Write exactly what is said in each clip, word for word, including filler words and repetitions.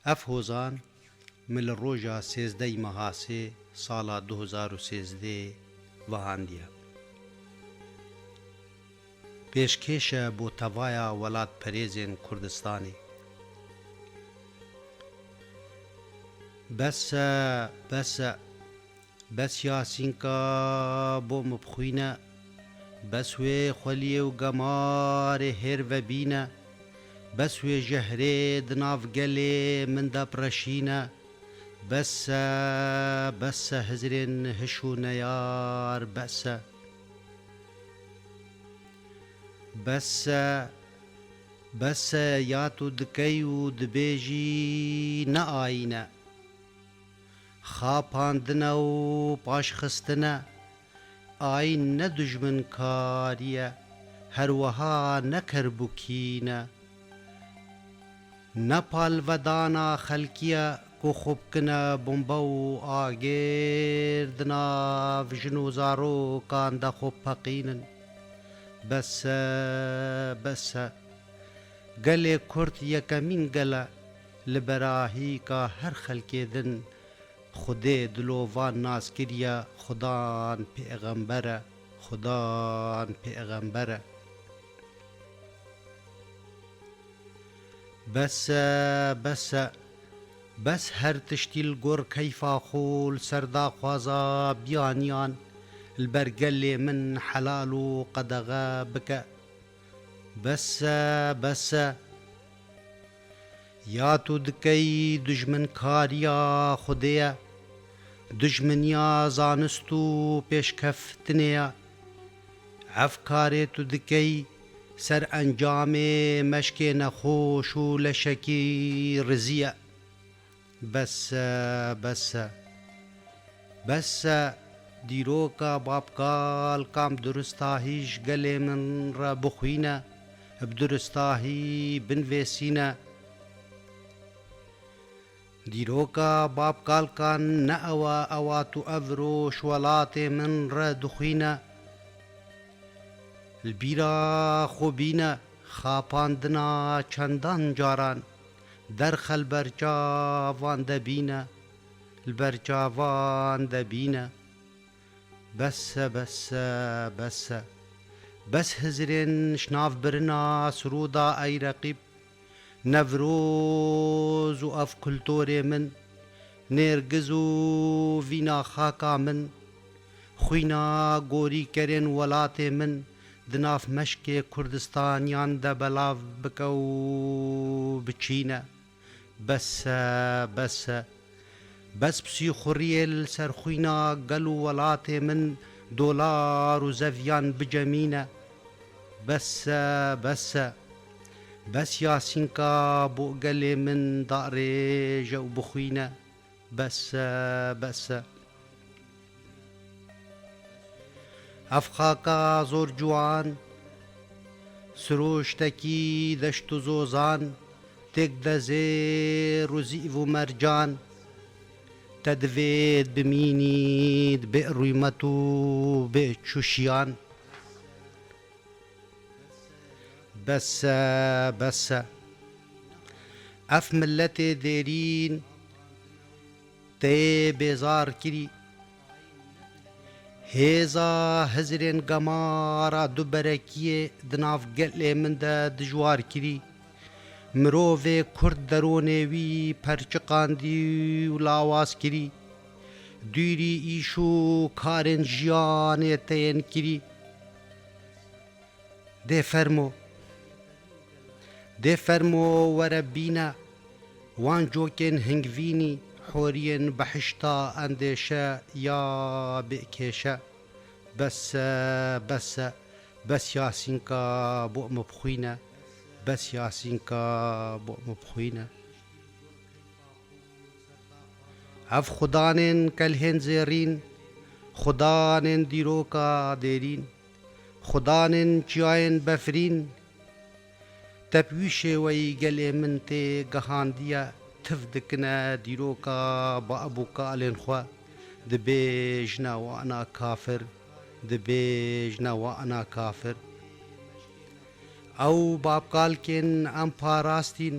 Ev hozan min li roja sêzdehê meha sê sala du hezar û sêzdehê vehandiye. Pêşkêş e bo tevaya welatperêzên Kurdistanê. Bes e, bes e. Bes Yasînka bo min bixwîne, bes wê xweliyê û gemarê hêr vebîne, bes wê jehrê di nav gelê min de bireşîne. Bes e, bes e hizrên hiş û neyar, bes e. Bes e, bes e ya tu dikey û dibêjî ne ayîn e. Xapandine û paşxistine, ayîn ne dijminkarî ye, her wiha ne kerbûkîn e. Ne palvedana xelkî ye ku xwe bikine bombe û agêr di nav jin û zarokan de xwe peqînin. Bes e, bes e. Gelê Kurd yekemîn gel e, li berahîka her xelkê din Xwedê dilovan nas kiriye, Xudan pêxember e, Xudan pêxember e. Bes e, bes e. Bes her tiştî li gor keyfa xwe û li ser daxwaza biyaniyan li ber gelê min helal û qedexe bike. Bes e, bes e. Ya tu dikey dijminkariya Xwedê ye, dijminiya zanist û pêşkeftinê ye. Ev karê tu dikey ser encamê meşkê nexweş û leşekî rizî ye. Bes e, bes e. Bes e, dîroka babkal kam duristahî ji gelê min re bixwîne, bi duristahî binvêsîne. Dîroka babkalkan ne ew e, ewa tu evro ji welatê min re dixwîne. Li bîra xwe bîne xapandina çendan caran, derxe li ber çavan de bîne, li ber çavan de bîne. Bes e, bes e, bes e. Bes hizrên ji nav birina sirûda ey reqîb, Newroz û ev kultorê min, Nêrgiz û vîna xaka min, xwîna gorîkerên welatê min di nav meşkê Kurdistaniyan de belav bike û biçîne. Bes e, bes e. Bes bi sîxuriyê li ser xwîna gel û welatê min dolar û zeviyan bicemîne. Bes e, bes e. Bes Yasînka bo gelê min darêje û bixwîne. Bes e, bes e. Ev xaka zor ciwan, sirûştekî deşt û zozan, têk de zêr û zîv û mercan, te divêt bimînît bê rûmet û bê çûşiyan. Bes e, bes e. Ev miletê dêrîn tê bêzar kirî. Hêza hizrên gemara du berekiyê di nav gelê min de dijwar kirî. Mirovê Kurd deronê wî perçiqandî û lawaz kirî. Dûrî îş û karên jiyanê te yên kirî. Dê fermo, dê fermo were bîne wan cokên hingvînî, horiyên behişta endêşe ya bêkêşe. Bes e, bes e, bes Yasînka bo min bixwîne, bes Yasînka bo min bixwîne. Ev xudanên kelhên zêrîn, xudanên dîroka dêrîn, xudanên çiyayên befrîn, te bi wî şêweyî gelê min tê gihandiye, tiv dikine dîroka bab û kalên xwe, dibêjne wana kafir, dibêjne wana kafir. Ew babkalkên em parastîn,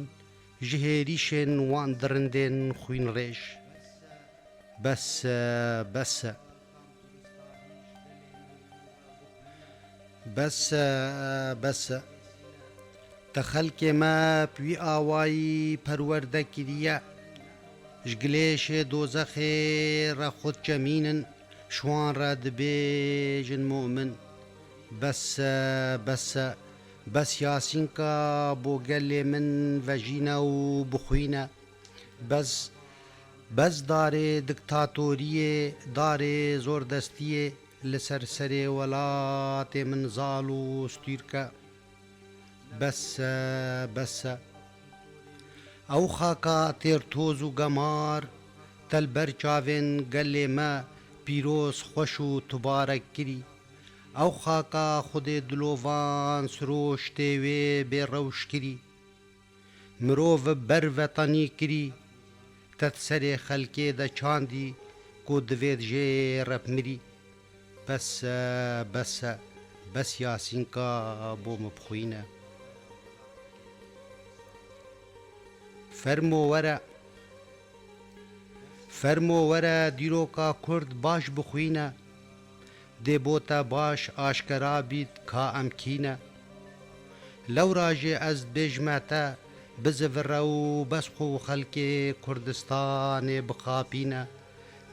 Ji hêrîşên wan dirindên xwînrêj. Bes e, bes e. Bes e, bes e. Te xelkê me bi wî awayî perwerde kiriye. Ji gilêşê dozexê re xwe diçemînin, ji wan re dibêjin mumin. Bes e, bes e. Bes Yasînka bo gelê min vejîne û bixwîne. Bes, bes darê diktatoriyê, darê zordestiyê li ser serê welatê min zal û stûrke. Bes e, bes e. Ew xaka têr toz û gemar te li ber çavên gelê me pîroz, xweş û tubarek kirî. Ew xaka Xwedê dilovan sirûştê wê bê rewş kirî. Mirov ber vetanî kirî, te di serê xelkê de çandî ku divêt jê re mirî. Bes e, bes e, bes Yasînka bo min bixwîne. Fermo were, fermo were dîroka Kurd baş bixwîne. Dê bo te baş aşkera bît ka em kî ne. Lewra jî ez dibêjime te, bizivire û bes xwe û xelkê Kurdistanê bixapîne.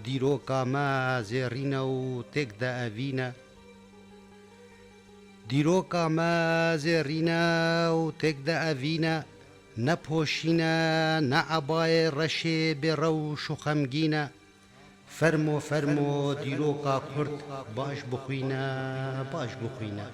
Dîroka me zêrîne û têk de evîne. Dîroka me zêrîne û têk de evîne. Ne poşîne, ne ebayê reşê bê rewş û xemgîne. Fermo, fermo, dîroka Kurd baş bixwîne, baş bixwîne.